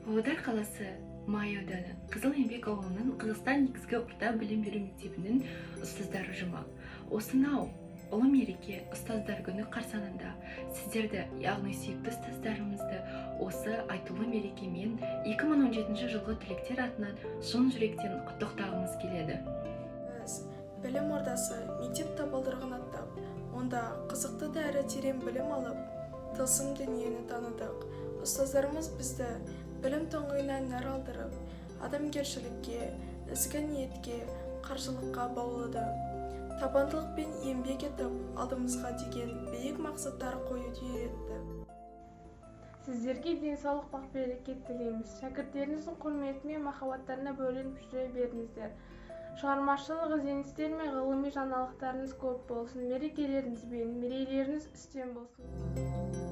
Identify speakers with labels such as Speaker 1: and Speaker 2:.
Speaker 1: Павлодар қаласы, Май ауданы, Қызыл Еңбек ауылының Қазақстан негізгі орта білім беру мектебінің ұстаздар ұжымы осынау ұлы мереке, Ұстаздар күні қарсаңында сіздерді, яғни сүйікті ұстаздарымызды осы айтулы мерекемен 2017 жылғы түлектер атынан шын жүректен құттықтағымыз келеді.
Speaker 2: Біз білім ордасы мектеп табалдырығын аттап, онда қызықты да әрі терең білім алып, тылсым дүниені таныдық. Ұстаздарымыз бізді білім тұңғиығынан нәр алдырып, адамгершілікке, ізгі ниетке, қаржылыққа баулыды. Табандылықпен еңбек етіп, алдымызға деген биік мақсаттар қоюды үйретті.
Speaker 3: Сіздерге денсаулық, бақ береке тілейміз. Шәкірттеріңіздің құрметі мен махаббаттарына бөленіп жүре беріңіздер. Шығармашылық ізденістер мен ғылыми жаңалықтарыңыз көп болсын. Мерекелеріңіз бен мерейлеріңіз үстем болсын.